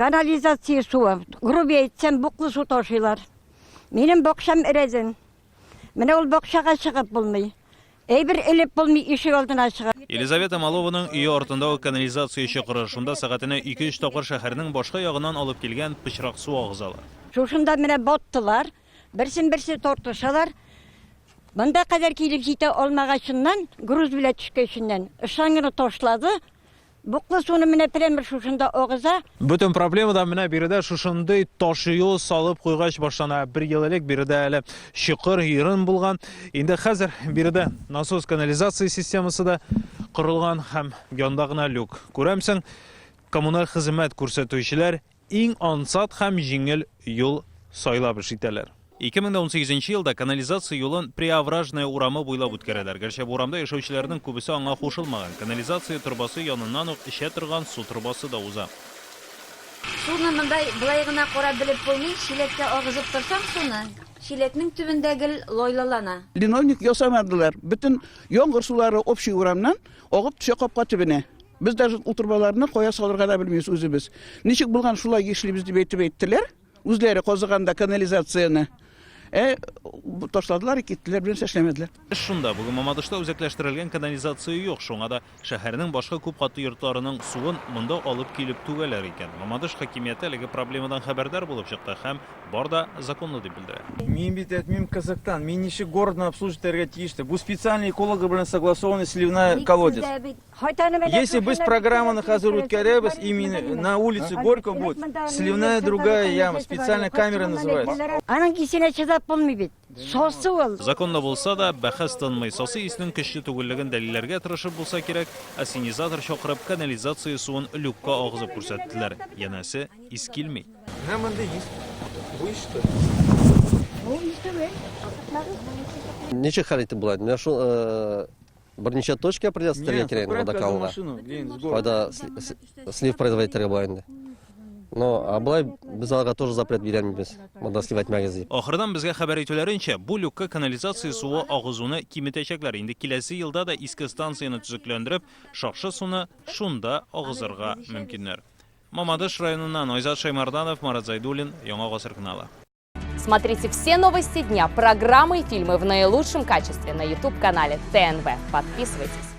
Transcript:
Канализация суы, грубо әйтсәм, буклы су ташыйлар. Минем бакчам эрәзен. Менә ул бакчага чыгып булмый. Әйбер элеп булмый ишек алдына чыгып. Елизавета Малованың өе артында ук канализация чокыры. Шунда сәгатенә ике-өч тапкыр шәһәрнең башка ягыннан алып килгән пычрак су агызалар. Шушында менә баттылар, берсен-берсе тартышалар. Монда кадәр килеп җитә алмагачыннан, груз белән төшкәченнән, ышангыны ташлады. Буклы суны менә прәмер шушында агыза. Бөтен проблема да менә биредә шушындый таш юл салып куйгач башлана. Бер ел элек биредә әле чокыр, ерын булган. Инде хәзер биредә насос канализация системасы да корылган һәм янда гына люк. Күрәмсең, коммуналь хезмәт күрсәтүчеләр Иң ансат һәм җиңел юл сайлап эш итәләр. 2018 нче елда канализация юлын Приовражная урамы буйлап үткәрәләр. Гәрчә бу урамда яшәүчеләрнең күбесе аңа кушылмаган. Канализация торбасы яныннан ук эчә торган су торбасы да уза. Суны монда болай гына карап белеп булмый, чиләккә агызып торсаң суны, чиләкнең төбендә гел лайлалана. Линольник ясамадылар. Бөтен яңгыр сулары общий урамнан агып төшә капка төбенә. Без даже ул торбаларны кая салырга да белмибез үзебез. Ничек булган шулай эшлибез дип әйтеп әйттеләр. Үзләре казыганда канализацияне. Ә ташладылар, киттеләр, бернәрсә эшләмәделәр. Эш шунда, бүген Мамадышта үзәкләштерелгән канализация юк, шуңа да шәһәрнең башка күп катлы йортларының суын монда алып килеп түгәләр икән. Мамадыш хакимияте әлеге проблемадан хәбәрдар булып чыкты һәм бар да законлы дип белдерә. Мин бит әйтмим Казахстан, мин ничек городны обслуживать итәргә тиеш ди. Бу специальный экологлар белән согласованный сливная колодец. Если без программаны хәзер үткәрәбез, именно на улице Горького будет сливная другая яма, специальная камера называется. Аның исенә чыдап булмый бит. Сасы ул. Законлы булса да, бәхәс тынмый. Сасы иснең көчле түгеллеген дәлилләргә тырышып булса кирәк, ассенизатор чакырып, канализация суын люкка агызып күрсәттеләр. Янәсе, ис килми. Менә мондый ис. Бу ис что? Бу ис түгел. Ничек хәл итеп була? Менә шул Берничә точка придется итәргә кирәк инде водоканалга. Кайда слив производить итәргә була инде. Но а болай без аларга тоже запрет бирәмибез. Монда сливать итмәгез дип. Ахырдан безгә хәбәр итүләренчә, бу люкка канализация суы агызуны киметәчәкләр. Инде киләсе елда да иске станцияне төзекләндереп, шакшы суны шунда агызырга мөмкиннәр. Мамадыш районыннан Айзат Шәймарданов, Марат Зайдуллин, Яңа гасыр каналы. Смотрите все новости дня, программы и фильмы в наилучшем качестве на YouTube-канале ТНВ. Подписывайтесь.